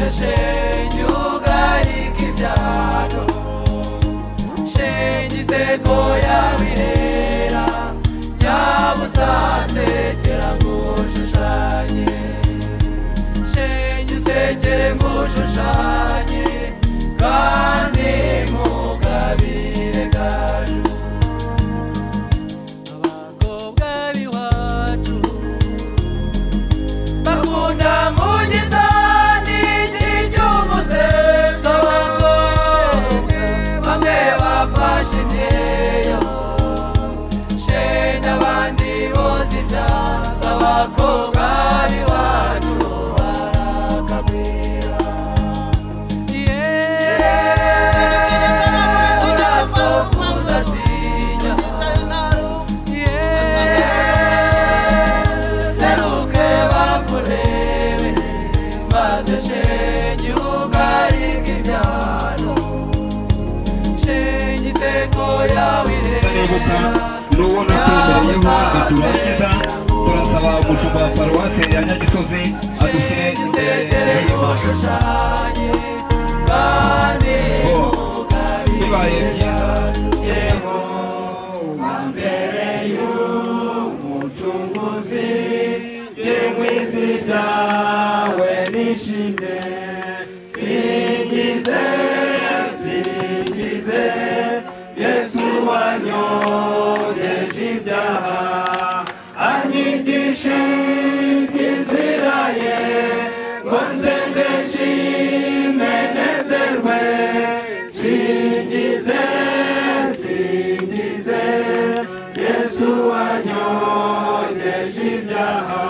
Maze shenge ugarike ibyago, shenge inseko yawe irera, nyabusa nsekera ngushushanye, shenge usekere ngushushanye, kandi mugabire gaju. Abakobwa b'iwacu bakunda mu gitani cy'umuseso, bamwe bafashe imyeyo, shenge abandi boza ibyansi. Abakobwa b'iwacu barakagwira. Urasokuza atinya, seruke bakurebe, maze shenge ugarike ibyaro, shenge inseko yawe Nibuka irera, n'uwo natembereyeho ntiturangiza. Turasaba umushumba wa paruwasi ya Nyagisozi adushyire shenge imbere usekere y'Imana. ngushushanye, kandi Bo, bibaye mugabire byiza gaju. Yego mbere y'umucunguzi yemwizi ryawe nishimye, singize singize Yesu wanyogeje ibyaha, anyigishe inzira ye ngo nze ndeshime nezerwe, singize singize Yesu wanyogeje ibyaha.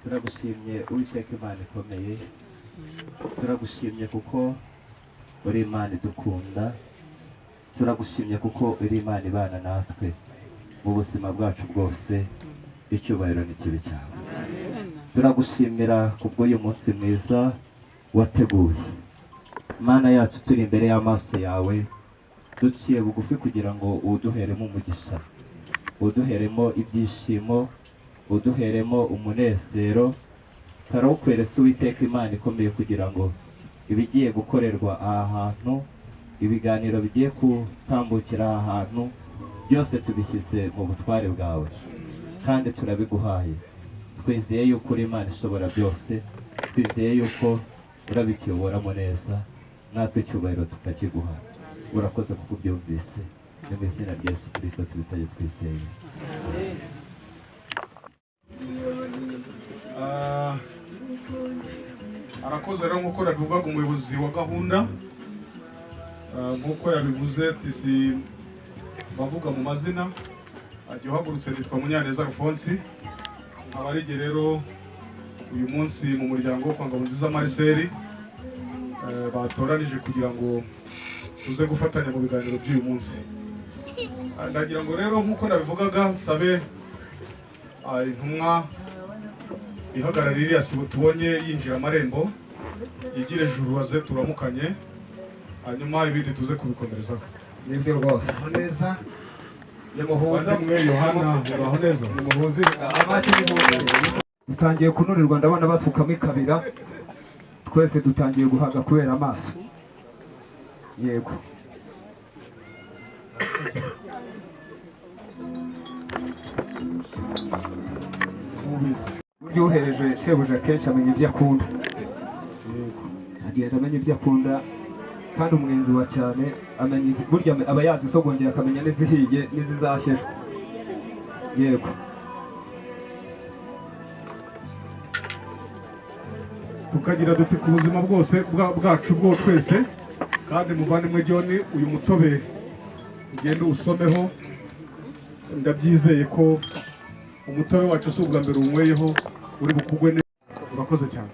Turagushimye Uwiteka Imana ikomeye, turagushimye kuko uri Imana idukunda, turagushimye kuko uri Imana ibana natwe mu buzima bwacu bwose. Icyubahiro n'ikibi cyawe. Turagushimira kubw'uyu munsi mwiza wateguye. Mana yacu, turi imbere y'amaso yawe, duciye bugufi kugira ngo uduheremo umugisha, uduheremo ibyishimo, uduheremo umunezero. Tarawukweretse Uwiteka Imana ikomeye, kugira ngo ibigiye gukorerwa aha hantu, ibiganiro bigiye gutambukira aha hantu, byose tubishyize mu butware bwawe kandi turabiguhaye. Twizeye yuko uri Imana ishobora byose, twizeye yuko urabituyoboramo neza, natwe icyubahiro tukakiguha. Urakoze kuko ubyumvise. Ni mu izina rya Yesu Kirisito tubisabye twizeye. Arakoze rero nk'uko nabivugaga umuyobozi wa gahunda, nk'uko yabivuze tisi bavuga mu mazina agiye uhagurutse, nitwa Munyaneza Alphonse, nkaba ari jye rero uyu munsi mu muryango wo kwa Ngabonziza Marcel batoranije kugira ngo tuze gufatanya mu biganiro by'uyu munsi. Ndagira ngo rero nk'uko nabivugaga nsabe intumwa ihagarariye iriya sibo tubonye yinjira amarembo, yigire juru aze turamukanye, hanyuma ibindi tuze kubikomerezaho. Nibyo rwose. Neza. Nimuhuze. Mwe Yohana, uraho neza. Nimuhuze amashyi nimuhuze. Dutangiye kunurirwa, ndabona basukamo ikabira, twese dutangiye guhaga kubera amaso. Yego. Burya uhereje shebuja kenshi amenya ibyo akunda. Yego. Agenda amenya ibyo akunda, kandi umwenzi wa cyane amenya burya aba yazi isogongera, akamenya n'izihiye n'izizashyeshwa. Yego. Tukagira duti ku buzima bwose bwacu bwo twese. Kandi muvandimwe John, uyu mutobe ugende usomeho, ndabyizeye ko umutobe wacu si ubwa mbere unyweyeho, uri bukugwe neza. Urakoze cyane.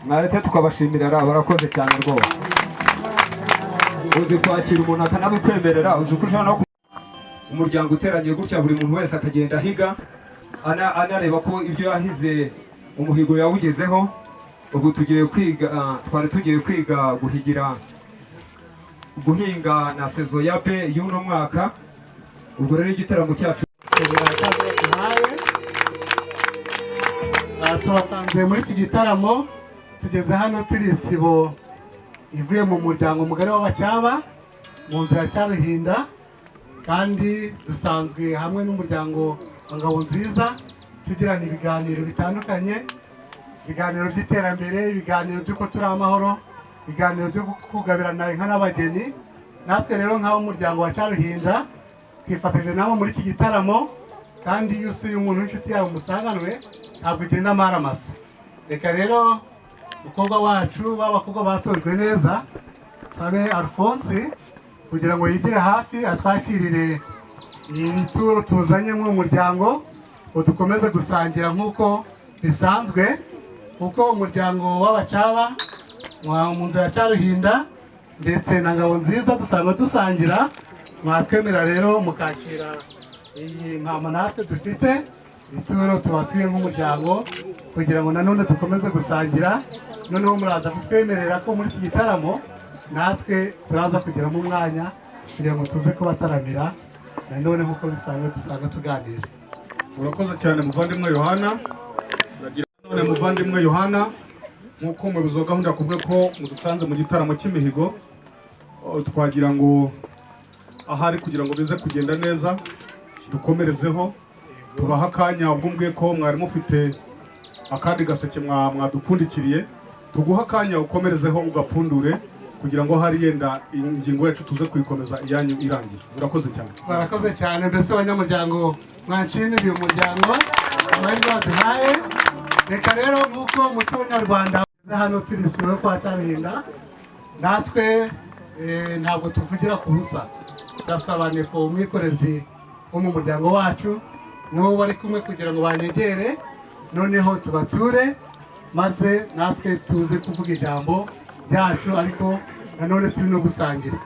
Mwaretse tukabashimira ra, barakoze cyane rwose. Uzi kwakira umuntu akanabikwemerera, uzi ko ushobora no umuryango uteranye gutya, buri muntu wese akagenda ahiga anareba ko ibyo yahize umuhigo yawugezeho. Ubu tugiye kwiga, twari tugiye kwiga guhigira guhinga na sezo ya B y'uno mwaka. Ubwo rero igitaramo cyacu tubasanze muri iki gitaramo. Tugeze hano turi isibo ivuye mu muryango mugari w'Abacyaba mu nzu ya Cyaruhinda, kandi dusanzwe hamwe n'umuryango wa Ngabonziza tugirana ibiganiro bitandukanye, ibiganiro by'iterambere, ibiganiro by'uko turi amahoro, ibiganiro byo kugabirana inka n'abageni. Natwe rero nk'ab'umuryango wa Cyaruhinda twifatanyije nabo muri iki gitaramo, kandi iyo usuye umuntu w'inshuti yawe musanganwe ntabwo ugenda amaramasa. Reka rero umukobwa wacu b'abakobwa batojwe neza Sabe Alphonse kugira ngo yigire hafi atwakirire iyi turo tuzanye mu muryango, ngo dukomeze gusangira nk'uko bisanzwe, kuko umuryango w'Abacyaba mu nzu ya Cyaruhinda ndetse na Ngabonziza dusanzwe dusangira. Mwatwemera rero mukakira iyi mpamo natwe dufite, ituro tubatuye nk'umuryango kugira ngo nanone dukomeze gusangira. Noneho muraza kutwemerera ko muri iki gitaramo natwe turaza kugeramo umwanya kugira ngo tuze kubataramira nanone nk'uko bisanzwe dusanga tuganira. Urakoze cyane muvandimwe Yohana. None muvandimwe Yohana, nk'uko umuyobozi wa gahunda yakubwiye ko mudusanze mu gitaramo cy'imihigo, twagira ngo ahari kugira ngo bize kugenda neza dukomerezeho, tubaha akanya. Ubwo mbwiye ko mwari mufite akandi gaseke mwadupfundikiriye, tuguha akanya ukomerezeho ugapfundure kugira ngo hari yenda ingingo yacu tuze kuyikomeza iyanyu irangiye. Murakoze cyane. Barakoze cyane. Mbese abanyamuryango mwanshimira uyu muryango amahirwe baduhaye. Reka rero nk'uko umuco w'Abanyarwanda hano turi isibo kwa Cyaruhinda, natwe ntabwo tuvugira ku busa. Turasaba ko umwikorezi wo mu muryango wacu n'uwo bari kumwe kugira ngo banyegere, noneho tubature maze natwe tuze kuvuga ijambo ryacu, ariko nanone turi no gusangira.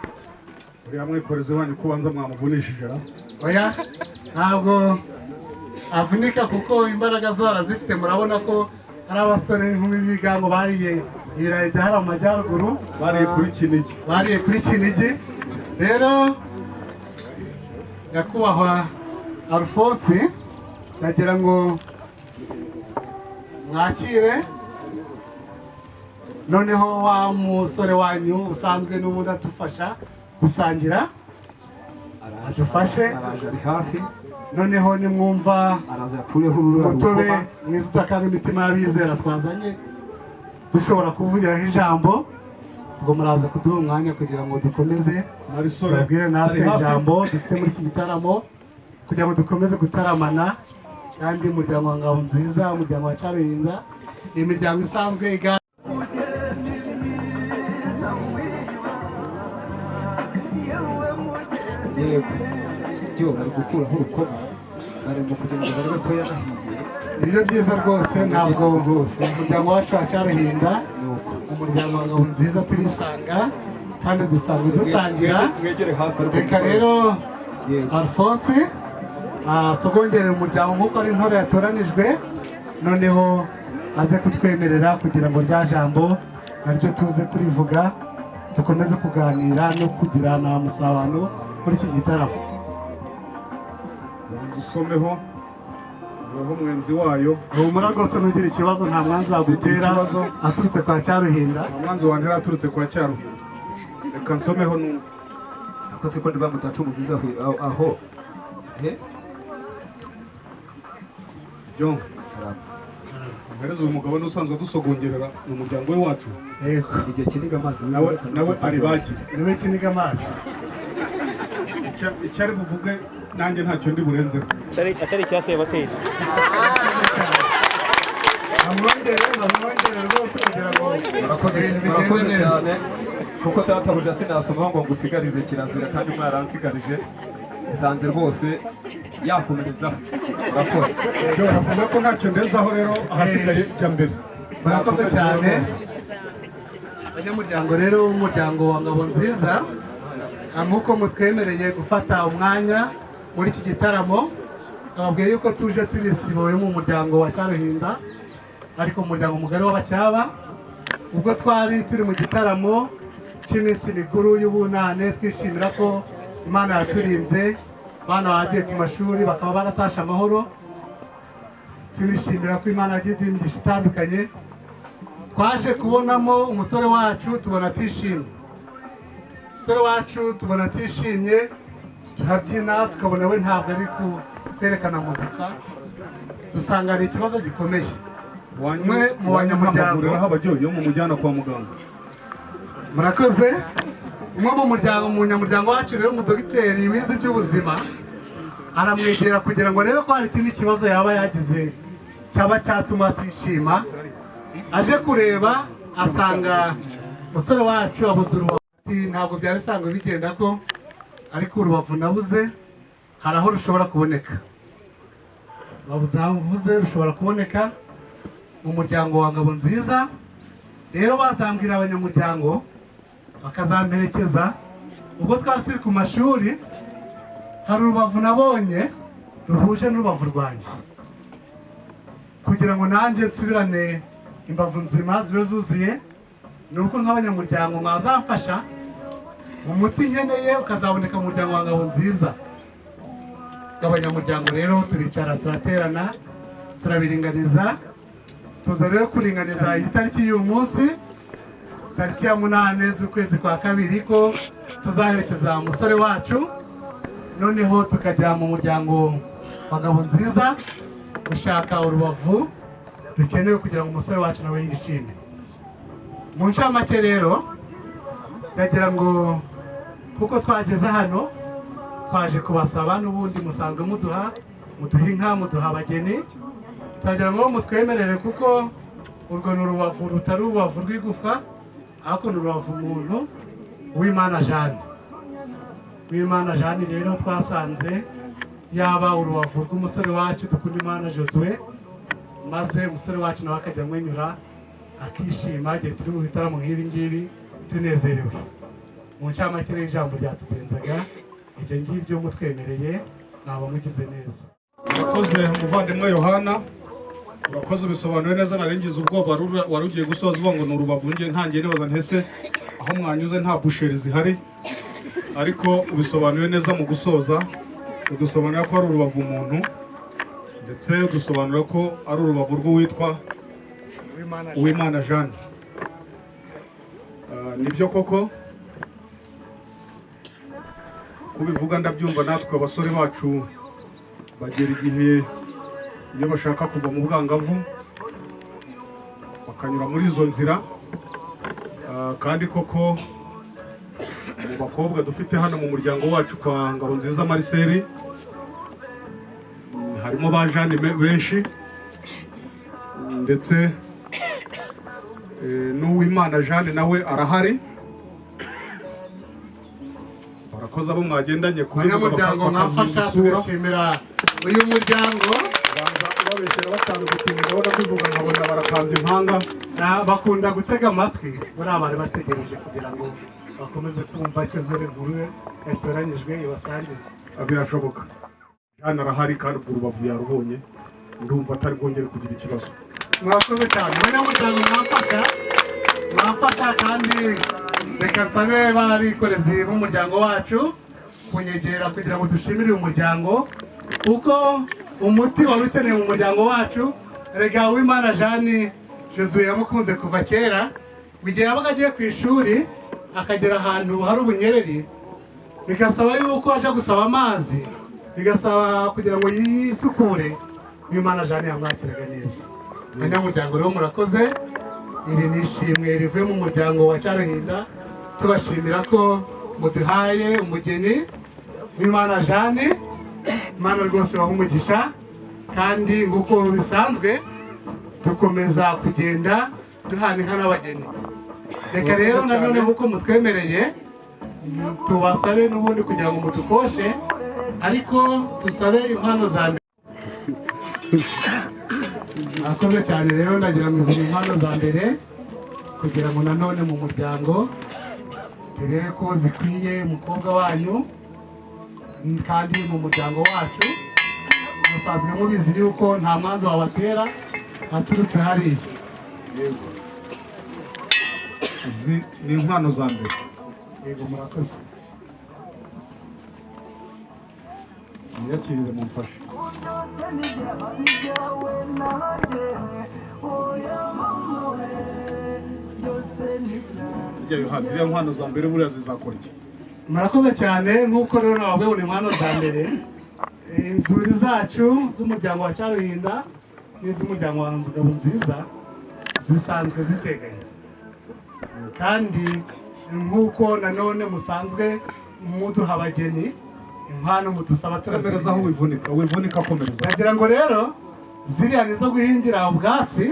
Uriya mwikorezi wanyu ko ubanza mwamuvunishije? Oya, ntabwo avunika kuko imbaraga zo arazifite. Murabona ko ari abasore n'inkumi b'ibigango bariye ibirayi bya hariya mu majyaruguru, bariye kuri Kinigi, bariye kuri Kinigi. Rero nyakubahwa Alphonse, ndagira ngo mwakire noneho wa musore wanyu usanzwe n'ubundi atufasha gusangira adufashe, araje ari hafi. Noneho nimwumva araza akureho urura umutobe rukoma. mwiza utakanga imitima y'abizera twazanye, dushobora kuvugiraho ijambo, ubwo muraza kuduha umwanya kugira ngo dukomeze Marisore tubabwire natwe ari hafi. ijambo dufite muri iki gitaramo kugira ngo dukomeze gutaramana. Kandi umuryango wa Ngabonziza, umuryango wa Cyaruhinda ni imiryango isanzwe iganira. Yego byo bari gukuraho urukoma, barimo kugira ngo barebe ko yanahiye. Nibyo byiza rwose, ntabwo umuryango wacu wa Cyaruhinda, Nuko umuryango wa Ngabonziza turisanga kandi dusanzwe dusangira. Mwegere hafi ariko. Reka rero Yego. Alphonse asogongere umuryango nk'uko ari intore yatoranijwe, noneho aze kutwemerera kugira ngo rya jambo naryo tuze kurivuga, dukomeze kuganira no kugirana umusabano muri iki gitaramo. Banza usomeho ubaho mwenzi wayo. Humura rwose ntugire ikibazo, nta mwanzi wagutera Ikibazo. aturutse kwa Cyaruhinda. Nta mwanzi wantera aturutse kwa Cyaruhinda. Reka nsomeho numve. Akoze ko ndiba mutacumuziza aho aho Byo mpereza uyu mugabo n'usanzwe adusogongerera mu muryango we wacu. Yego. Igihe kiniga amazi. Nawe aribagire. Niwe kiniga amazi. Icyo ari buvuge nanjye ntacyo ndi burenzeho. Atari icya Sebateri. Bamwongere, bamwongere rwose kugira ngo Murakoze, ibintu bigende murakoze neza. cyane, kuko databuja sinasomaho ngo ngusigarize kirazira, kandi mwaransigarije nsanze rwose yakomerezaho. Murakoze. Byo avuga ko ntacyo ndenzaho, rero ahasigaye jya mbere. Murakoze cyane abanyamuryango rero w'umuryango wa Ngabonziza, nk'uko mutwemereye gufata umwanya muri iki gitaramo, ababwiye yuko tuje turi isibo yo mu muryango wa Cyaruhinda, ariko umuryango mugari w'Abacyaba. Ubwo twari turi mu gitaramo cy'iminsi mikuru y'ubunane, twishimira ko Imana yaturinze Bana bagiye ku mashuri bakaba baratashe amahoro. Turishimira ko Imana yagiye iduha imigisha itandukanye. Twaje kubonamo umusore wacu tubona atishimye, umusore wacu tubona atishimye, turabyina tukabona we ntabwo ari kwerekana muzika, dusanga ari ikibazo gikomeye. Umwe mu banyamuryango aho mumujyana kwa muganga. Murakoze. Umwe mu muryango, umunyamuryango wacu rero, umudogiteri wize iby'ubuzima, aramwegera kugira ngo arebe ko hari ikindi kibazo yaba yagize cyaba cyatuma atishima. Aje kureba asanga umusore wacu abuze urubavu. Ntabwo byari bisanzwe bigenda ko, ariko urubavu nabuze hari aho rushobora kuboneka. Babuze aho buze rushobora kuboneka mu muryango wa Ngabonziza. Rero bazambwira abanyamuryango bakazamperekeza. Ubwo twari turi ku mashuri, hari urubavu nabonye ruhuje n'urubavu rwanjye, kugira ngo nanjye nsubirane imbavu nzima zibe zuzuye. Ni uko nk'abanyamuryango mwazamfasha mu muti nkeneye ukazaboneka mu muryango wa Ngabonziza. Abanyamuryango rero turicara turaterana turabiringaniza, tuza rero kuringaniza iyi tariki y'uyu munsi, tariki ya 8 z'ukwezi kwa 2, ko tuzaherekeza umusore wacu, noneho tukajya mu muryango wa Ngabonziza gushaka urubavu rukenewe kugira ngo umusore wacu nawe yishime. Mu ncamake rero ndagira ngo kuko twageze hano twaje kubasaba, n'ubundi musanzwe muduha inka, muduha abageni, turagira ngo mutwemerere, kuko urwo ni urubavu rutari urubavu rw'igufa, ariko ni urubavu umuntu w'Imana Jeanne. Uwimana Jeanne rero twasanze yaba urubavu rw'umusore wacu dukunda Imana Josue, maze umusore wacu nawe akajya amwenyura akishima igihe turi mu bitaramo nk'ibi ngibi tunezerewe. Mu ncamake rero ijambo ryatugenzaga ibyo ngibyo mutwemereye naba mugize neza. Urakoze umuvandimwe Yohana, urakoze ubisobanuye neza. Narengize ubwoba wari ugiye gusoza uvuga ngo ni urubavu, nge ntangiye nibaza ntese aho mwanyuze nta busheri zihari, ariko ubisobanuye neza mu gusoza, udusobanurira ko ari urubavu umuntu, ndetse udusobanura ko ari urubavu rw'uwitwa Uwimana Jeanne. Nibyo koko kubivuga ndabyumva. Natwe abasore bacu bagera igihe iyo bashaka kuva mu bwangavu bakanyura muri izo nzira. Kandi koko mu bakobwa dufite hano mu muryango wacu kwa Ngabonziza Marcel harimo ba Jeanne benshi, ndetse n'Uwimana Jeanne nawe arahari. Barakoze abo mwagendanye ku banyamuryango, mwafasha tugashimira uyu muryango. Babeshyira batanga gutinda, ndabona kwivuga nkabona barakambye impanga. Bakunda gutega amatwi, buriya bari bategereje kugira ngo bakomeze kumva icyo ntore nkuru yatoranyijwe ibasangize. Birashoboka Jeanne arahari kandi ubwo urubavu yarubonye, ndumva atari bwongere kugira ikibazo. Murakoze cyane abanyamuryango, mwamfasha kandi reka nsabe b'abikorezi b'umuryango wacu kunyegera kugira ngo dushimire uyu muryango, kuko umuti wari ukeneye mu muryango wacu. Rega Uwimana Jeanne Josue yamukunze kuva kera, igihe yabaga agiye ku ishuri akagera ahantu hari ubunyereri, bigasaba yuko aje gusaba amazi, bigasaba kugira ngo yisukure, Uwimana Jeanne yamwakiraga neza. Abanyamuryango rero murakoze, iri ni ishimwe rivuye mu muryango wa Cyaruhinda, tubashimira ko muduhaye umugeni Uwimana Jeanne. Imana rwose ibahe umugisha, kandi nk'uko bisanzwe dukomeza kugenda duhana inka n'abageni. Reka rero nanone nk'uko mutwemereye tubasabe n'ubundi kugira ngo mutukoshe, ariko tusabe impano za mbere. Murakoze cyane rero, ndagira ngo izi impano za mbere kugira ngo nanone mu muryango turebe ko zikwiye umukobwa wanyu, kandi mu muryango wacu musanzwe mubizi yuko nta mwanzi wabatera aturutse hariya. Yego, izi ni impano za mbere. Yego, murakoze. Mwiyakirire mumfashe. Ijyayo hasi iriya nkwano za mbere buriya zizakora iki? Murakoze cyane. Nk'uko rero nababwiye inkwano za mbere, inzuri zacu z'umuryango wa Cyaruhinda n'iz'umuryango wa Ngabonziza zisanzwe ziteganye, kandi nk'uko nanone musanzwe muduha abageni, inkwano mudusaba Komereza aho wivunika, wivunika, komereza. Ndagira ngo rero ziriya ni izo guhingira ubwatsi,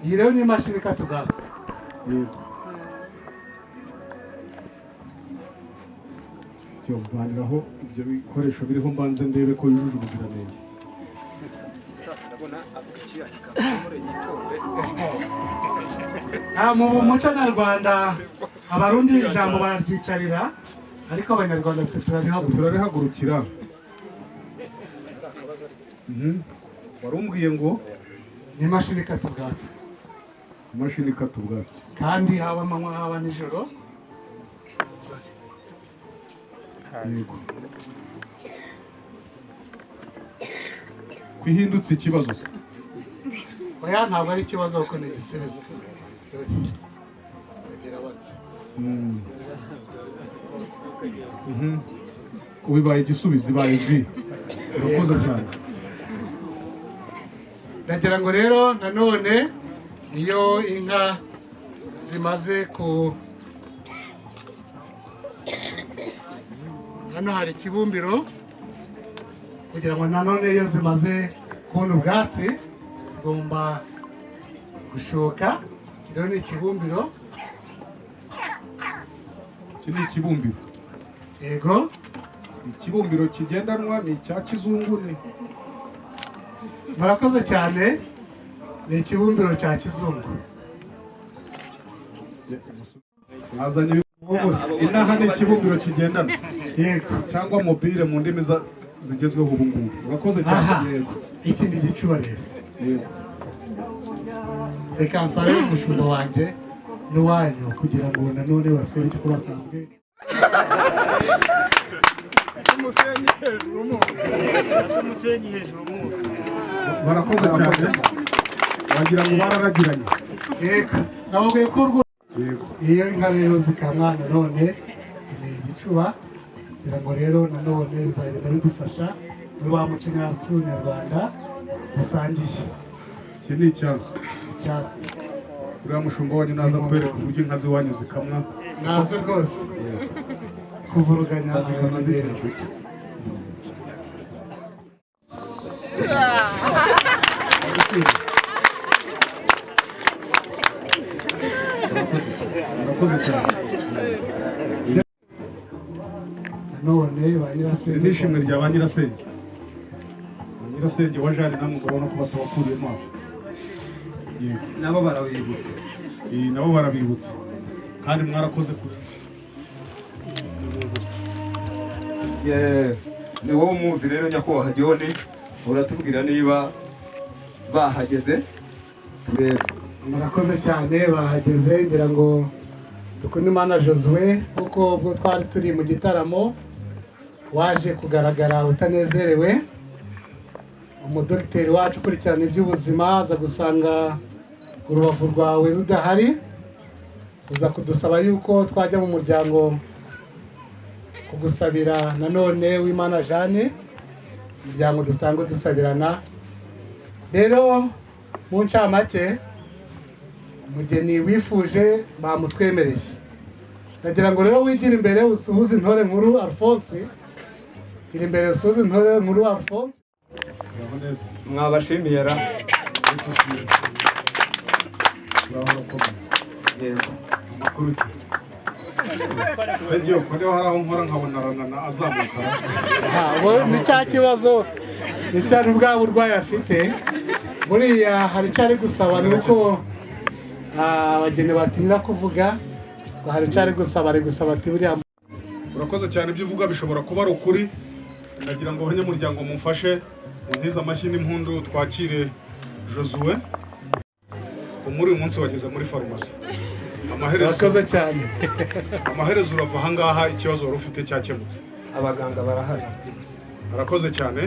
iyi rero ni imashini ikata ubwatsi. Yego. Byo mvaniraho ibyo bikoresho biriho mbanze ndebe ko yujuje ubuziranenge. Ndabona avuga iki akikamure yitonde. Mu muco nyarwanda abarundi ijambo bararyicarira, ariko abanyarwanda twe turarihagurukira. Turarihagurukira. Warumbwiye ngo ni imashini ikata ubwatsi. Imashini ikata ubwatsi. Kandi haba amanywa haba nijoro. Yego. Kwihindutse ikibazo se? Oya, ntabwo ari ikibazo kuko ni igisubizo. Bagira bati. Ubibaye igisubizo, ibaye vi. Urakoze cyane. Ndagira ngo rero nanone iyo inka zimaze ku hano hari ikibumbiro, kugira ngo nanone iyo zimaze kubona ubwatsi zigomba gushoka. Iki rero ni ikibumbiro. Iki ni ikibumbiro. Yego. Ikibumbiro kigendanwa ni icya kizungu ni. Murakoze cyane, ni ikibumbiro cya kizungu. Mwazanye inaha ni ikibumbiro kigendanwa. Yego. Cyangwa mobile mu ndimi zigezweho ubu ngubu. Urakoze cyane. Yego. Iki ni igicuba rero. Yego. Reka nsabe umushumba wanjye n'uwanyu kugira ngo nanone batwereke uko basanzwe. Umusenyi hejuru mu. Umusenyi hejuru mu. Barakoze cyane. Wagira ngo bararagiranye. Yego. Nababwiye ko rwo. Yego. Iyo inka rero zikamwa nanone ni igicuba, kugira ngo rero nanone bizagenda bidufasha muri wa muco nyarwanda dusangiye. Iki ni icyansi. Icyansi. Uriya mushumba wanyu naza kwereka uburyo inka z'iwanyu zikamwa. Naze rwose. Kuvuruganya ayo. Murakoze cyane. None ba nyirasenge. Nishimwe rya ba nyirasenge. Ba nyirasenge wa Jeanne namwe murabona ko batabakuriyemo aho. Yego. Nabo barabibutse. Nabo barabibutse. Kandi mwarakoze kure. Ni wowe umuzi rero nyakubahwa John, uratubwira niba bahageze turebe. Murakoze cyane, bahageze. Ngira ngo Dukundimana Josue, kuko ubwo twari turi mu gitaramo waje kugaragara utanezerewe, umudogiteri wacu ukurikirana iby'ubuzima aza gusanga urubavu rwawe rudahari, uza kudusaba yuko twajya mu muryango kugusabira nanone w'Imana Jeanne, umuryango dusanzwe dusabirana. Rero mu ncamake umugeni wifuje bamutwemereye. Ndagira ngo rero wigire imbere usuhuze intore nkuru Alphonse. Gira imbere usuhuze intore nkuru Alphonse. Mwabashimiye ra. Yego. Amakuru ki? Sergio, ko niba hari aho nkora nkabona aranana azamuka. Ni cya kibazo, ni cya bwa burwayi afite. Buriya hari icyo ari gusaba, ni uko abageni batinya kuvuga, hari icyo ari gusaba, ari gusaba ati buriya. Urakoze cyane, ibyo uvuga bishobora kuba ari ukuri. Ndagira ngo abanyamuryango mumfashe muntize amashyi n'impundu twakire Josue. Muri uyu munsi wageze muri farumasi. Urakoze cyane. Amaherezo urava aha ngaha ikibazo wari ufite cyakemutse. Abaganga barahari. Arakoze cyane.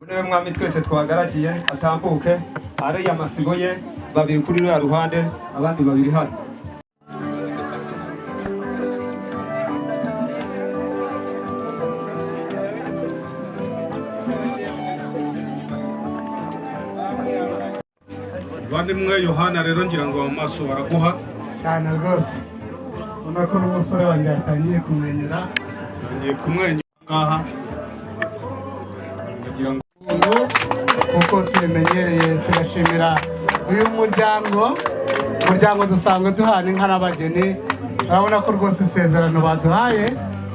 Niwe mwami twese twagaragiye, atambuke ariya masibo ye, babiri kuri ruriya ruhande, abandi babiri hano. Bavandimwe, Yohana rero ngira ngo amaso baraguha. Cyane rwose, ubona ko n'umusore wanjye yatangiye kumwenyura. Yatangiye kumwenyura ngaha, ndagira ngo kuko tubimenyereye, tugashimira uyu muryango. Umuryango dusanzwe duhana inka n'abageni, urabona ko rwose isezerano baduhaye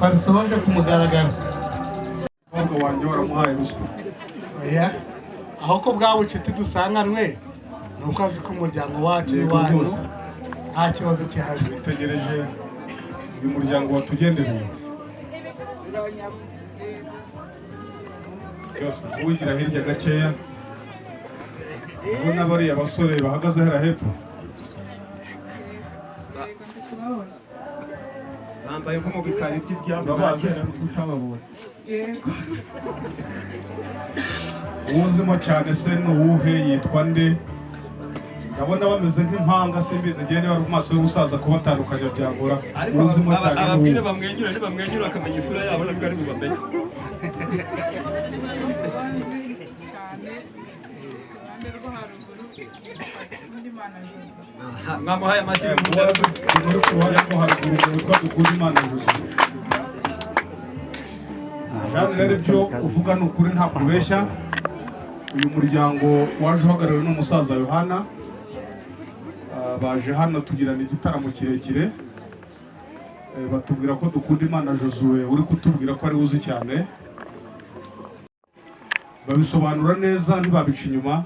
barisohoje ku mugaragaro. Umukobwa wanjye waramuhaye ruswa? Oya, aho ko bwa bucuti dusanganwe ni uko azi ko umuryango wacu iwanyu nta kibazo gihari. Witegereje uyu muryango watugendereye byose, uwigira hirya gakeya ubona bariya basore bahagaze hariya hepfo. Bambaye nko mu bikari by'ibyambo Urabazi? kera utababonye. Yego. Uwuzimo cyane se ni uwuhe? Yitwa nde? Ndabona bameze nk'impanga, simbizi igihe niba ari mu maso y'ubusaza kubatandukanya byagora. Ariko Uwuzimo cyane ni ababwire uwuhe? bamwenyura, nibamwenyura bakamenya isura yabo nabwo ari bubamenye. Cyane iruhande rwo haruguru undi Mana nziza. Mwamuhaye amashyi. Uwazi uri ku ruhande rwo haruguru ngo witwa Dukundimana Josue. Jeanne, rero ibyo uvuga ni ukuri, nta kubeshya. Uyu muryango waje uhagarariwe n'umusaza Yohana. Baje hano tugirana igitaramo kirekire. Batubwira ko Dukundimana Josue uri kutubwira ko ari uzi cyane, babisobanura neza ntibabica inyuma,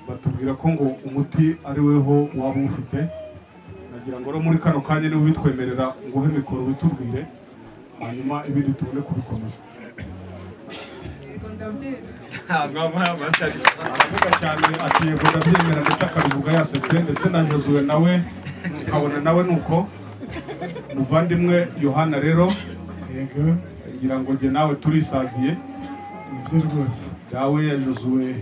batubwira ko ngo umuti ari weho waba uwufite. Nagira ngo rero muri kano kanya niba ubitwemerera nguhe mikoro witubwire, hanyuma ibindi tubone kubikomeza. Yego, ndabyemera. Mwamuhaye amashyi. Aravuga cyane ati yego ndabyemera, ndetse akabivuga yasetse, ndetse na Josue nawe ukabona nawe nuko. Muvandimwe Yohana rero, Yego. ngira ngo njye nawe turisaziye. Nibyo rwose. Dawe ya Josue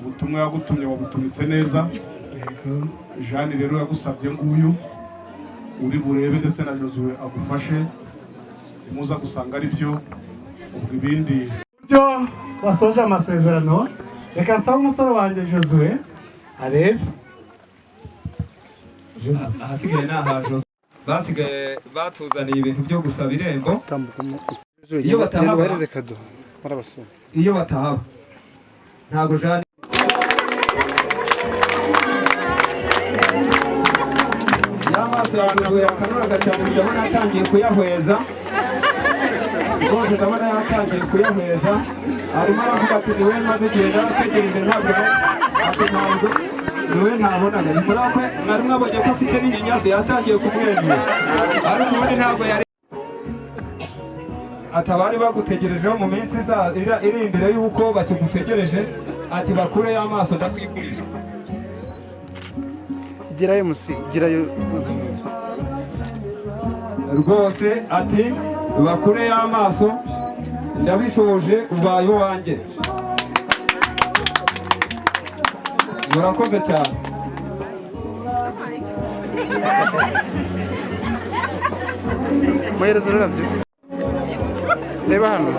ubutumwa yagutumye wabutumitse neza. Yego. Jeanne rero yagusabye nguyu uri burebe, ndetse na Josue agufashe, muza gusanga ari byo, ubwo ibindi. Buryo basoje amasezerano, reka nsabe umusore wanjye Josue arebe. Ahasigaye ni aha Josue, basigaye batuzaniye ibintu byo gusaba irembo. Iyo batahaba, iyo batahaba ntabwo Jeanne. Y'amaso ya Josue yakanuraga cyane, ndabona atangiye kuyahweza rwose, ndabona yatangiye kuyahweza. Arimo aravuga ati niwe maze igihe narategereje, ntabwo ati ntabwo niwe ntabonaga. Ni muri ako mwari mwabonye ko afite n'inyinya, yatangiye kumwenyura, ariko ubundi ntabwo yari ati abari bagutegerejeho mu minsi iri imbere y'uko bakigutegereje, ati bakureyo amaso ndakwigurira. Gerayo musi, gerayo. Rwose ati bakureyo amaso, ndabishoje, ubaye uwanjye. Murakoze cyane. Muhereza ururabyo. Reba hano.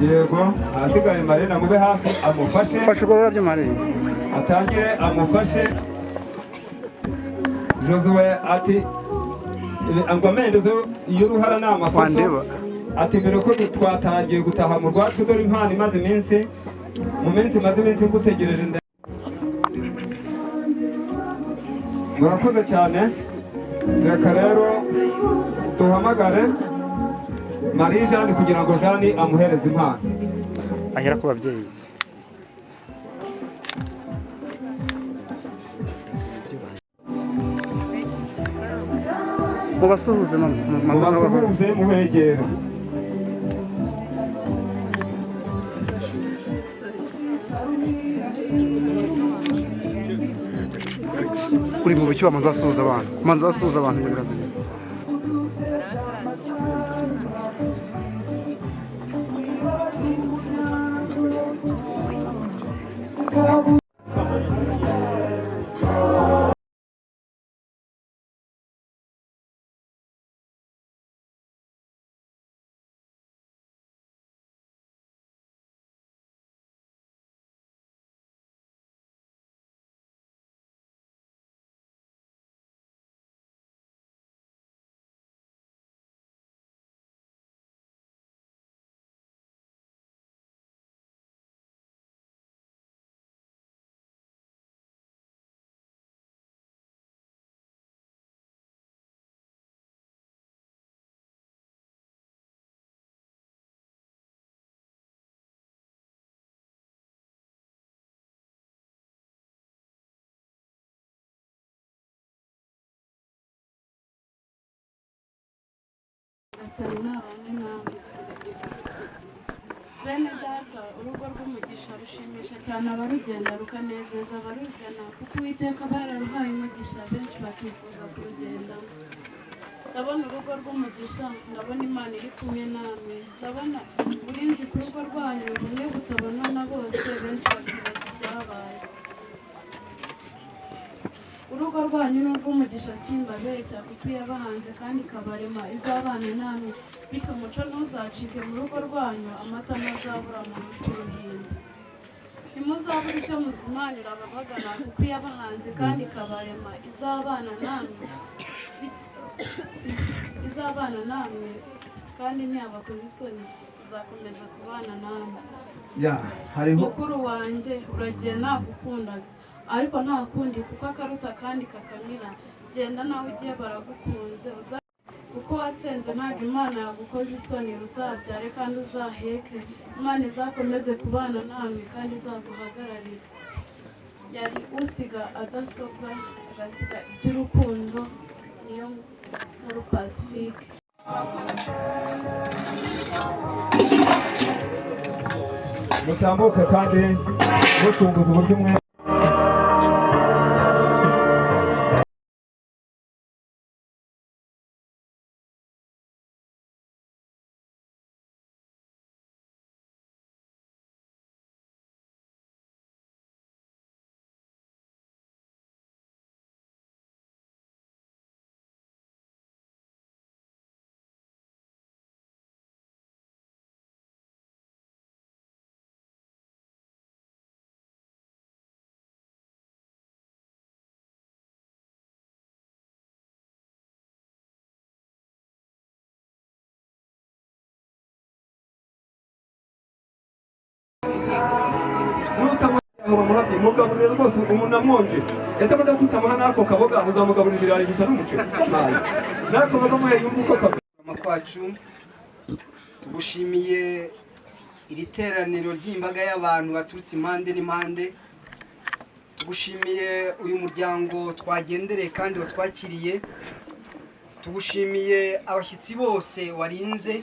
Yego, ahasigaye Marina mube hafi amufashe. Fasha urwo rurabyo, Marina. Atangire amufashe. Josue ati ngo amenyerezo y'uruhara ni amasoso. Wandeba. Ati mbere ko twatangiye gutaha mu rwacu, dore impano imaze iminsi, mu minsi imaze iminsi ngutegereje. Murakoze cyane. Reka rero duhamagare Marie Jeanne kugira ngo Jeanne amuhereze impano. Ahera ku babyeyi. Mubasuhuze mama. Mubasuhuze, mubegere. Uri mu biki? Wamanza wasuhuza abantu, manza wasuhuza abantu, ibyo birazanye. Bene data, urugo rw'umugisha rushimisha cyane abarugenda, rukanezeza abarugana, kuko Uwiteka aba yararuhaye umugisha, benshi bakifuza kurugendamo. Ndabona urugo rw'umugisha, ndabona Imana iri kumwe namwe, ndabona uburinzi ku rugo rwanyu bumwe butabonwa na bose, benshi bakibaza ibyabaye. Urugo rwanyu ni urw'umugisha, simbabeshya, kuko iyabahanze kandi ikabarema izabana namwe, bityo umuco ntuzacike mu rugo rwanyu, amata ntazabura mu ruhimbi. Ntimuzabura icyo muzimanira ababagana, kuko iyabahanze kandi ikabarema izabana namwe, izabana namwe kandi ntiyabakoze isoni, izakomeza kubana namwe. Ya, hariho mukuru wanjye, uragiye nagukundaga, ariko nta kundi, kuko akaruta kandi kakamira. Genda nawe ugiye baragukunze, kuko wasenze ntabwo Imana yagukoze isoni. Uzabyare kandi uzaheke, Imana izakomeze kubana namwe kandi izaguhagararire. Yari usiga adasobwa, agasiga iby'urukundo, niyo nkuru Pacifique. Mutambuke kandi mutunguza uburyo umwe. Mugaburire rwose umuntu amwonje, ese muda kutamuha n'ako kaboga, uzamugaburira ibirayi gusa n'umuceri? N'ako kaboga muhe yumva uko kaboga. Kwacu tugushimiye iri teraniro ry'imbaga y'abantu baturutse impande n'impande, tugushimiye uyu muryango twagendereye kandi watwakiriye, tugushimiye abashyitsi bose warinze,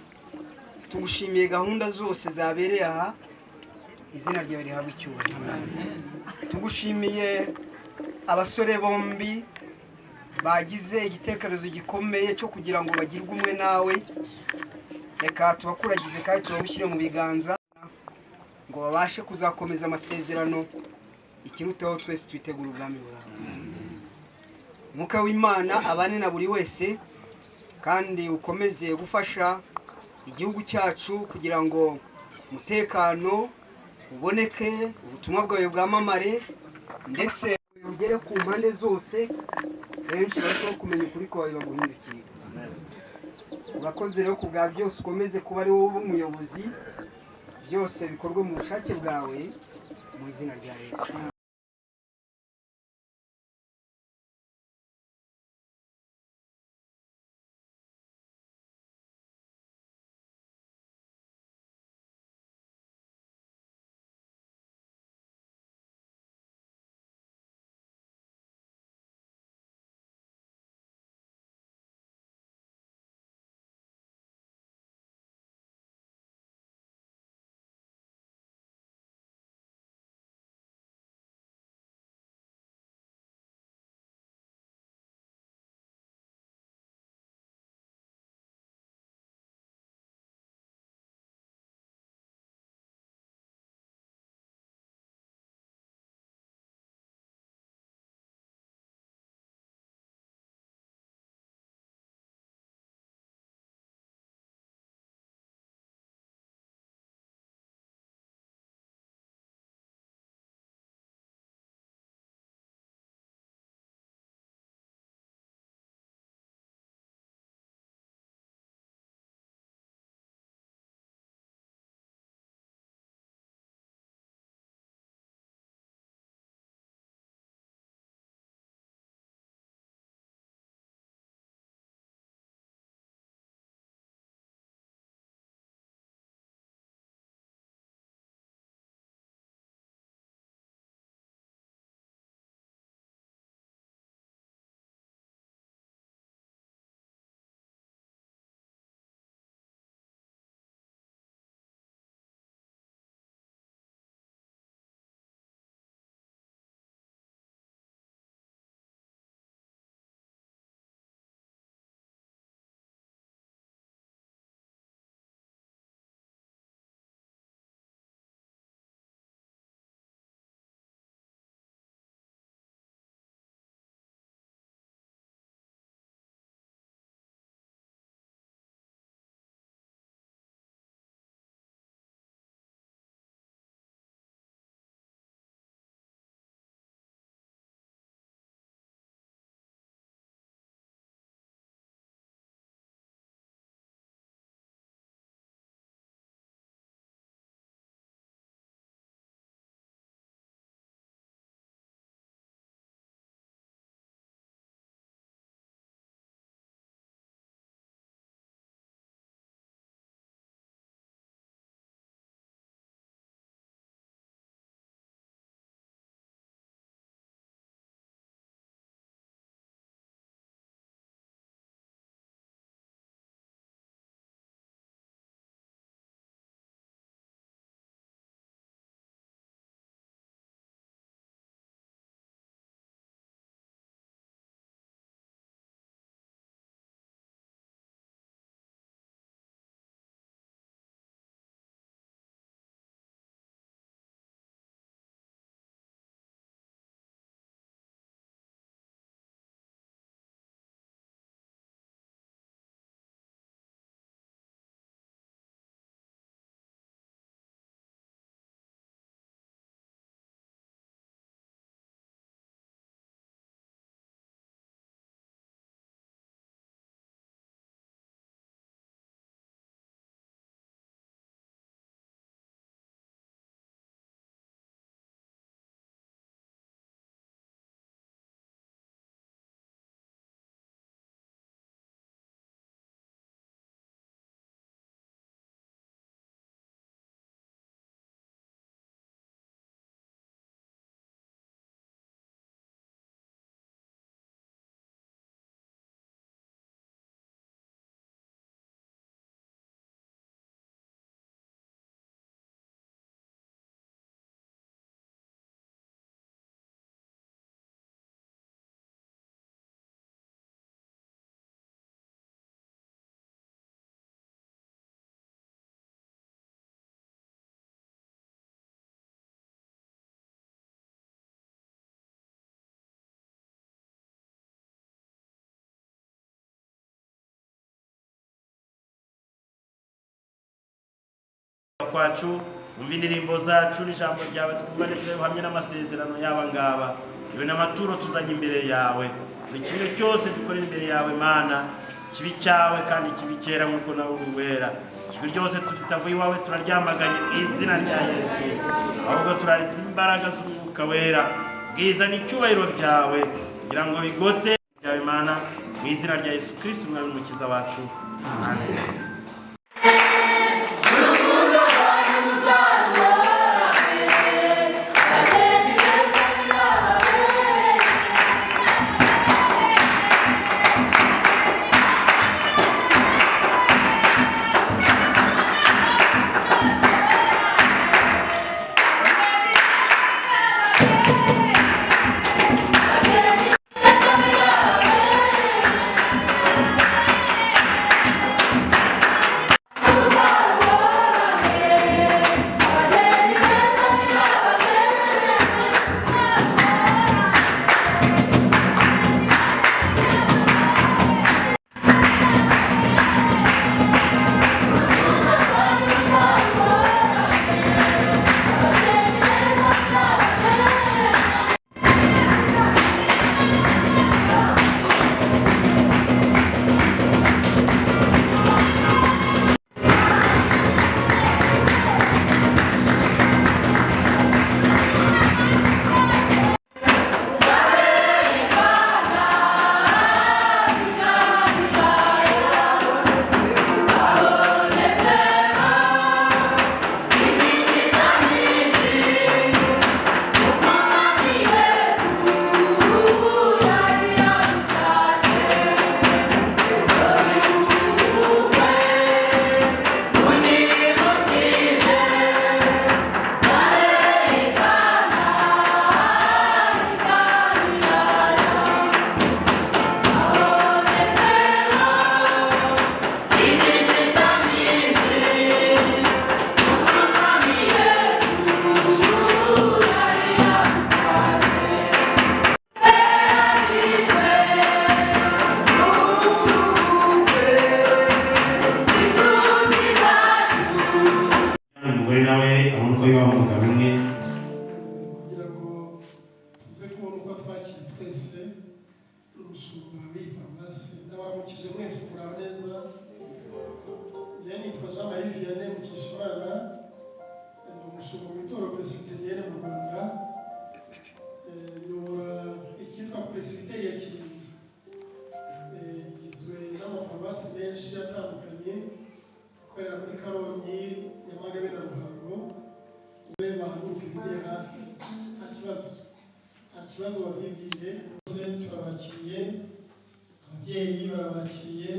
tugushimiye gahunda zose zabereye aha, izina ryawe rihabwa icyubahiro. Tugushimiye abasore bombi bagize igitekerezo gikomeye cyo kugira ngo bagirwe umwe nawe, reka tubakuragize kandi tubabushyire mu biganza ngo babashe kuzakomeza amasezerano, ikirutaho twese twitegura ubwami bwawe. Umwuka w'Imana abane na buri wese, kandi ukomeze gufasha igihugu cyacu kugira ngo umutekano uboneke, ubutumwa bwawe bwamamare, ndetse ugere ku mpande zose, benshi barushaho kumenya ukuri kwawe baguhindukire. Urakoze rero ku bwa byose, ukomeze kuba ari wowe umuyobozi, byose bikorwe mu bushake bwawe, mu izina rya Yesu. kwacu, wumve indirimbo zacu n'ijambo ryawe twumva, ndetse uhamye n'amasezerano y'aba ngaba. Ibi ni amaturo tuzanye imbere yawe, buri kimwe cyose dukorera imbere yawe Mana kibi cyawe kandi kibi cyera nk'uko nawe uri wera. Ijwi ryose tutavuye iwawe turaryamaganye mu izina rya Yesu, ahubwo turaritse imbaraga z'umwuka wera bwiza n'icyubahiro byawe kugira ngo bigote byawe Mana, mu izina rya Yesu Kristo umwami n'umukiza wacu, amen. Umugore nawe abona uko bibaho umugabo umwe, kugira ngo tuze kubona uko twakiri twese n'umushumba w'iyi paruwasi. Ndabaramukije mwese, muraho neza. Njyewe nitwa Jean Marie Vianney Mukeshimana, ndi umushumba mu itorero Presbyterienne mu Rwanda, nyobora icyitwa Presbyterie ya Kirinda. Igizwe n'amaparuwasi menshi atandukanye ikorera muri Karongi, Nyamagabe na Ruhango. Ube bahaguruka ibigere hafi, nta kibazo, nta kibazo babibwiye. Bose turabakiriye, ababyeyi barabakiriye,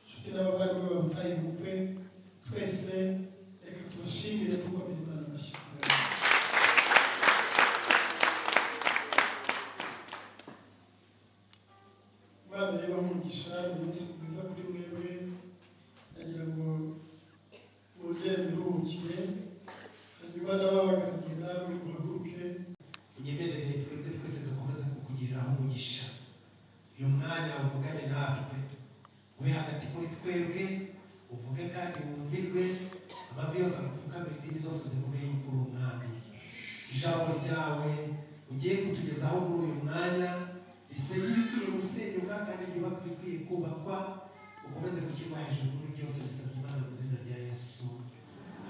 inshuti n'abavandimwe babutaye ubukwe, twese reka tubashimire kuko Imana amashyi. Imana rero umugisha, ni umunsi mwiza kuri mwebwe, ndagira ngo mwongere muruhukire, hanyuma n'ababagaragiye namwe muhaguruke. Unyemerere twebwe twese dukomeze kukugiriraho umugisha. Uyu mwanya uvugane natwe, ube hagati muri twebwe, uvuge kandi wumvirwe, amavi yose agupfukamire, indimi zose zivuge yuko uri umwami. Ijambo ryawe ugiye kutugezaho muri uyu mwanya risenye ibikwiye gusenyuka kandi ryubaka ibikwiye kubakwa, ukomeze gushyirwa hejuru muri byose. Bisabye Imana mu izina rya Yesu,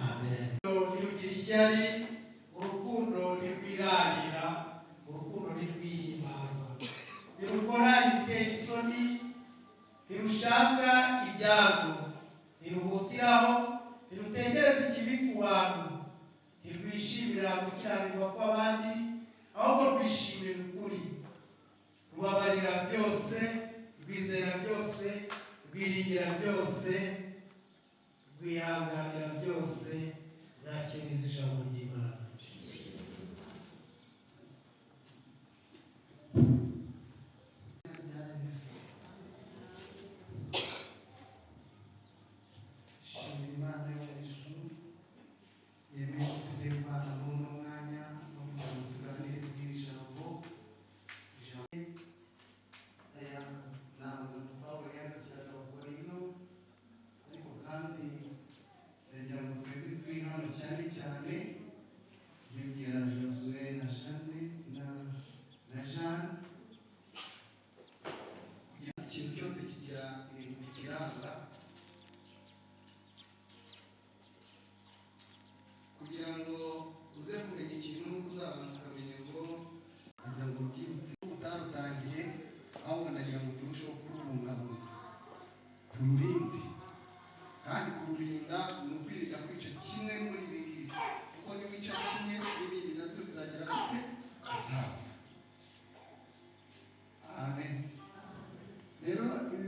amen. Ntirugira ishyari, urukundo ntirwirarira, urukundo ntirwihimbaza, ntirukora ibiteye isoni, ntirushaka ibyago, ntiruhutiraho, ntirutekereza ikibi ku bantu, ntirwishimira gukiranirwa kw'abandi, ahubwo rwishimira ukuri. Rubabarira byose, rwizera byose, rwiringira byose, rwihanganira byose. Ntacyo nizi ijambo ry'Imana. Shimira Imana yo mu ijuru yemeye ko tugiye kubana muri uno mwanya no kugira ngo tuganire kuri iri jambo. Ijambo aya ni amagambo Pawulo yandikiraga Abakorinto, ariko kandi ndagira ngo twebwe turi hano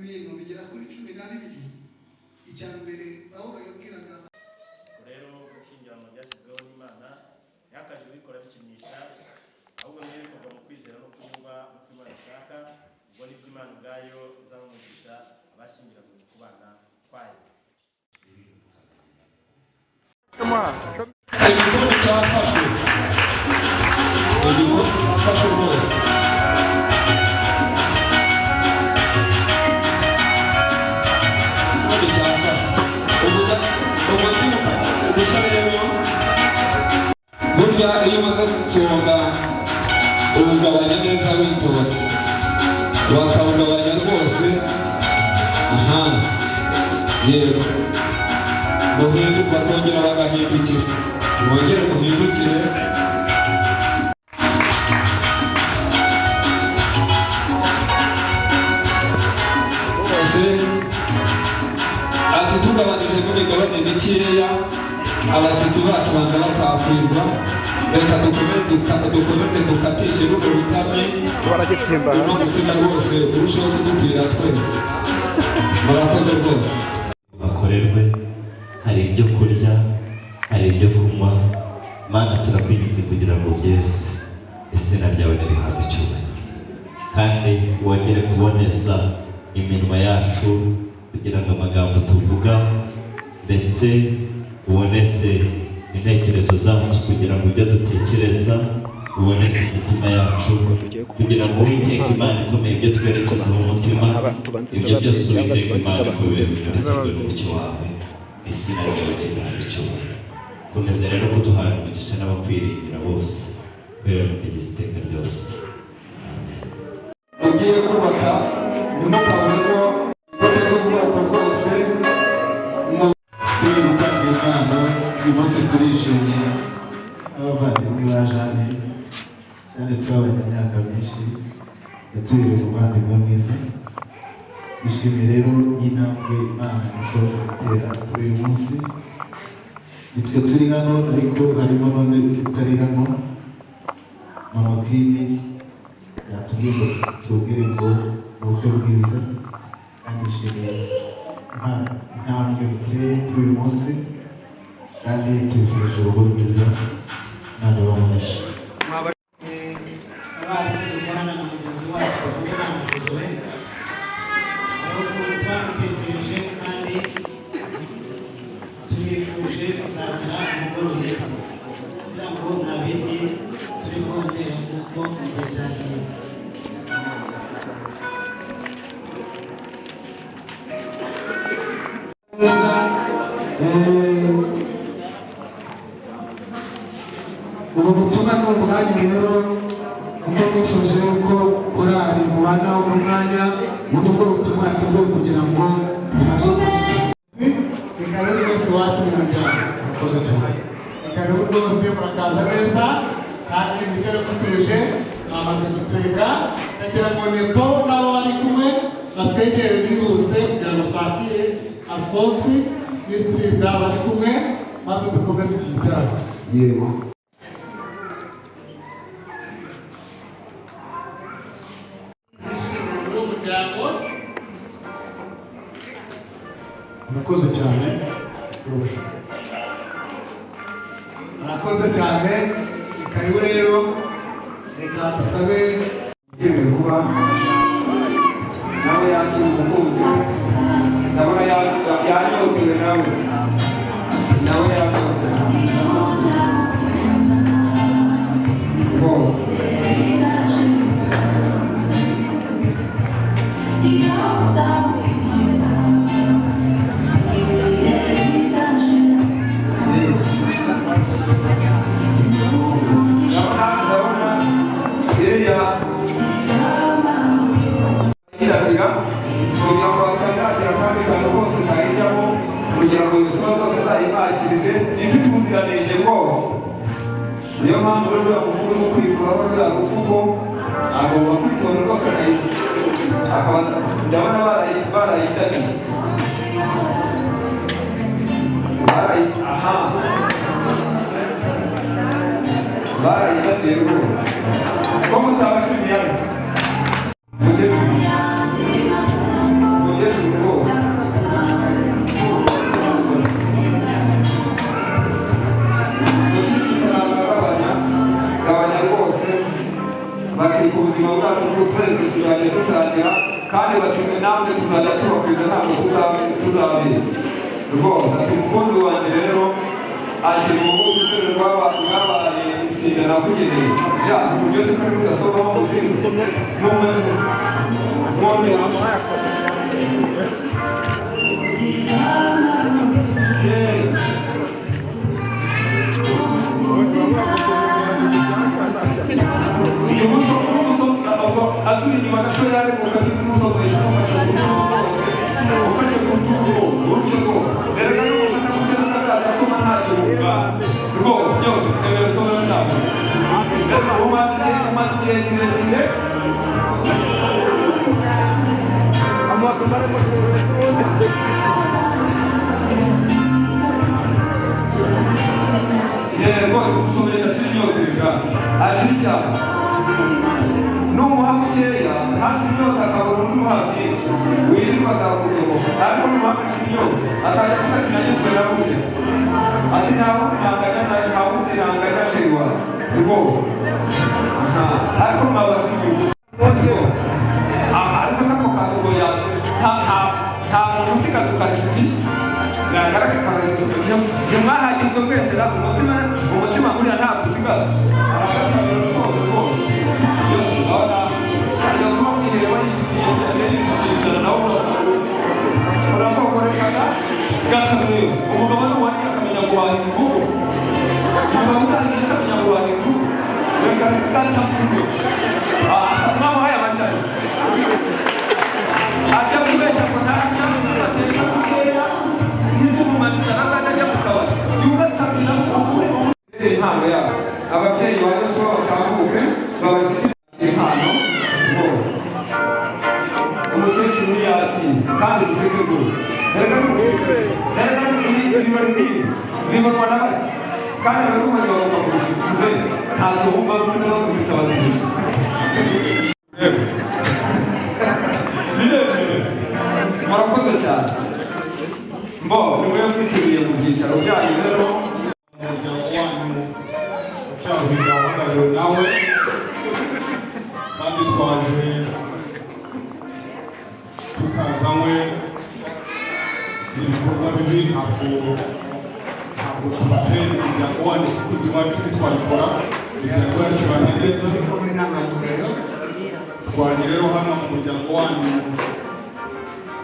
Ibintu bigera kuri 12. Icya mbere Pawulo yabwiraga Rero gushyingiranwa byashyizweho n'Imana, ntihakagire ubikora bikinisha, ahubwo niba bikorwa mu kwizera no kunyurwa n'uko Imana ishaka, ubwo nibwo Imana ubwayo izaha umugisha abashyingiranywe mu kubana kwayo. Igikombe cyafashwe, igikombe cyafashwe rwose. Igikombe cyafashwe. Umutima ugushya rero, burya iyo umaze guconga uwugabanya neza witonze, bakawugabanya rwose. Aha, yego, muhinduka, bakongera bagahindukira, mwongere muhindukire. Rwose ati tugabanije n'imigabane mikeya, abashyitsi bacu banza batakwirwa. Reka dukomeze dukatishe runo rutamyi, uno mutima rwose urusheho kudukwira twese. Murakoze rwose. Bakorerwe, hari ibyo kurya, hari ibyo kunywa. Mana, turakwinginze kugira ngo byese izina ryawe nirihabwe icyubahiro, kandi wongere kuboneza iminwa yacu kugira ngo amagambo tuvuga, ndetse uboneze intekerezo zacu kugira ngo ibyo dutekereza, uboneze imitima yacu kugira ngo Uwiteka Imana ikomeye, ibyo twerekeza mu mutima, ibyo byose Uwiteka Imana ikomeye bimurekirwe n'umucyo wawe. Izina ryawe nirihabwe icyubahiro. Komeza rero kuduhana umugisha n'abakwiringira bose, kubera kugeza iteka ryose. Mugiye kubaka, ntimukabonemo imbuto z'ubwoko bwose. Turi gutanga impano uyu munsi, turishimye. Abavandimwe ba Jane, kandi twabanye imyaka myinshi, yatubereye umuvandimwe mwiza. Twishimiye rero iyi ntambwe Imana ishoboje gutera kuri uyu munsi. Nitwe turi hano, ariko harimo n'undi utari hano. Mama Queen yatubwiye ngo tubwire ngo ni ubukwe bwiza, kandi yishimiye intambwe buteye kuri uyu munsi, kandi tubifurije urugo rwiza. Imana ibahe umugisha. Abarimu dukorana na mugenzi wacu Havugimana Josue, aho twabitekereje kandi tubifuje kuzagira urugo ruhire, kugira ngo nta bindi turi bwongere kuko igihe cyagiye. Ubu butumwa ni ubwanyu rero, kuko mwifuje yuko korali mubana uno mwanya. Ubu ni bwo butumwa yateguwe kugira ngo tubashe. Ni karibu rwose iwacu mu muryango. Murakoze cyane. Ni karibu rwose, murakaza neza kandi mwicare mutuje. Bamaze gusenga, ndagira ngo Nepo n'abo bari kumwe batwegere bihuse kugira ngo twakire Alphonse n'itsinda bari kumwe, maze dukomeze iki gitaramo. Yego. Muri uwo muryango. Murakoze cyane. Murakoze cyane, ni karibu rero. Reka dusabe Yemewe kuba nawe yakira umukunzi we. Ndabona yanyotewe, nawe yanyotewe rwose. Ndabona iriya irabira kugira ngo hatazagira akandi kantu kose kayijyamo, kugira ngo ubuzima bwose azayibakirize ifite ubuziranenge bwose. Niyo mpamvu rero uriya muvugo urimo kwikuraho ruriya ruvugo, agomba kwitonda rwose akaba. Ndabona barayidaniye, aha, barayidaniye rwose. Ko mutabashimiye hano, mujye Kandi bati namwe tuzajya tubakwiza, ntabwo tuzabira rwose. Ati mukunzi wanjye rero, akiri ubundi urwego rwabaye itsinda nakugeneye ja byose ko rudasobaho umuzingo n'umwe mwongera. Asubira inyuma gato yari mu kazi k'umusozi, ufashe ku rutugu urutyo rwose. Erega n'umufata kugira ngo azasoma nta gihunga rwose, byose emera usome ntabwo umaze igihe kirekire. Rwose gusomesha ashira inyota, ibigana ashira icyaka numuha mukeya ntashira inyota, akabona undi umuha byinshi wirirwa azakuyoboka. Ariko numuha agashira inyota, atajya avuga ati nanyuzwe na buke, ati ntawe nanganya, ntawe wundi nanganya sheri wanjye rwose. Ariko mwabasha inyuma, ariko nako kantu ya nta muntu usigaza ukagira byagaragara. Ntimwahagizwe mwese na umutima, umutima buriya ntabwo usigaza aragatabira rwose rwose. Urabona iyo mwireba yicara nawe urakokorekaga gatabira. Umugabo ni uwariye akamenya guhaha ingufu, umugabo utagiye akamenya guhaha ingufu, reka gatabira mwamuhaye amacari ajya kubeshya ngo ntarya ateka dukeya n'izumumanitsa n'akandi ajya mu kabari yugatabira impano yabo. Ababyeyi ba Yosuwa batambuke babashyikirize impano rwose. Umukecuru yakira kandi duseke rwose. Erega ibirori nk'ibi bibonwa na bake, kandi abarumanye bagomba kubishyikize ntacyo wumva no kubisaba. Biremewe, murakoze cyane. Mbo nimwe mwisubiye mu byicaro byanyu rero. Umuryango wanyu ucyaruhinda wahagarariwe nawe, kandi twaje tutazanywe ibikorwa bibi. Ntabwo tubateye umuryango wanyu, kuko iwacu ntitwabikora, imiryango yacu ibanye neza. Twaje rero hano mu muryango wanyu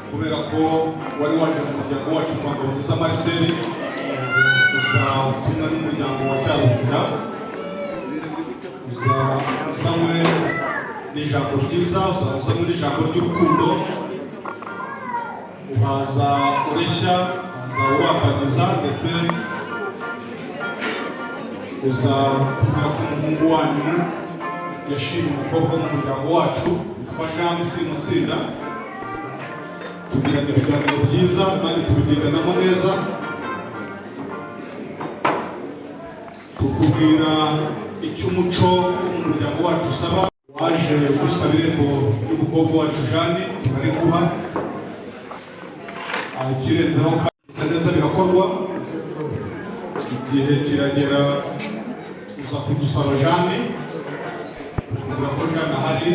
kubera ko wari waje mu muryango wacu kwa Ngabonziza Marcel, uza utumwa n'umuryango wa Cyaruhinda, uza uzanywe n'ijambo ryiza, uza uzanywe n'ijambo ry'urukundo, uhaza ureshya, uhaza urambagiza, ndetse uza kubwira ko umuhungu wanyu yashimye umukobwa wo mu muryango wacu witwa Jeanne Simutsinda. Tugirana ibiganiro byiza kandi tubigendanamo neza, tukubwira icyo umuco wo mu muryango wacu usaba. Waje gusaba irembo ry'umukobwa wacu Jeanne, turariguha. Ikirenzeho kandi neza birakorwa, igihe kiragera uza kudusaba Jeanne, tukubwira ko Jeanne ahari,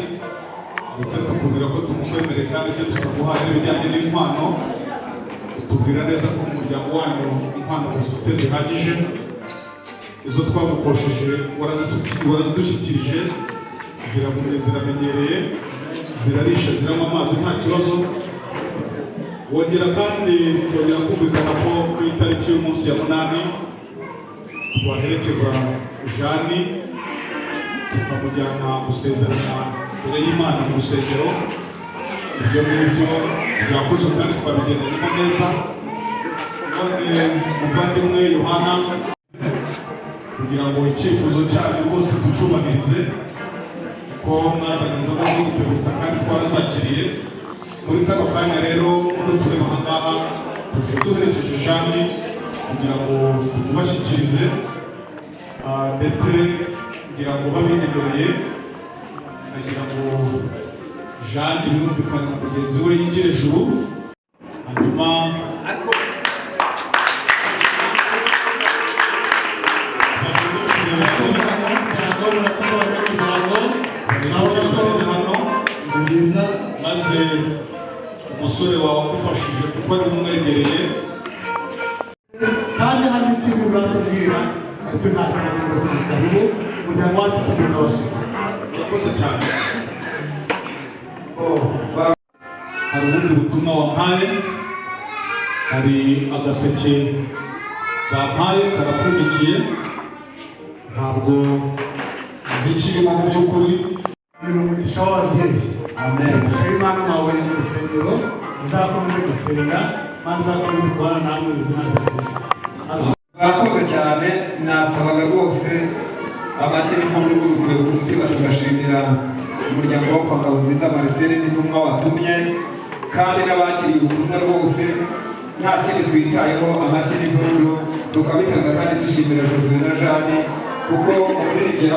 ndetse tukubwira ko tumukwemereye kandi ibyo tukaguha n'ibijyanye n'inkwano. Utubwira neza ko mu muryango wanyu inkwano muzifite zihagije, izo twagukosheje warazidushyikirije, ziragumye, ziramenyereye, zirarisha, ziranywa amazi nta kibazo. Wongera kandi twongera kumvikana ko ku itariki y'umunsi ya 8 twaherekeza Jeanne tukamujyana gusezerana imbere y'Imana mu rusengero. Ibyo ngibyo byakozwe kandi twabigendanyemo neza. None muvandimwe Yohana, kugira ngo icyifuzo cyanyu rwose tucyubahirize, ko mwazanye inzoga zo gutebutsa kandi twarazakiriye. Muri kano kanya rero ubwo tureba aha ngaha, tuje duherekeje Jeanne kugira ngo tumubashyikirize, ndetse kugira ngo babinyemereye, nagira ngo Jeanne birumvikana na mugenzi we yigire ejuru, hanyuma hano maze Umusore wawe agufashije kuko ari umwegereye. Kandi hari n'ikintu uratubwira ndetse nta kibazo rwose, ni karibu, umuryango wacu tugira abashyitsi. Urakoze cyane. Hari ubundi butumwa wampaye, hari agaseke bampaye karapfundikiye, ntabwo nzi ikirimo mu by'ukuri. Ni umugisha w'ababyeyi, umugisha w'Imana mwabonye mu rusengero. Muzakomeze gusenga kandi muzakomeze kubana namwe mu izina rya Yesu. Barakoze cyane. Nasabaga rwose amashyi n'impundu n'urugwiro ku mutima, tugashimira umuryango wo kwa Ngabonziza Marcel n'intumwa watumye, kandi n'abakiriye ubutumwa rwose nta kindi twitayeho, amashyi n'impundu tukabitanga, kandi dushimira Josué na Jeanne kuko umuririmbyi.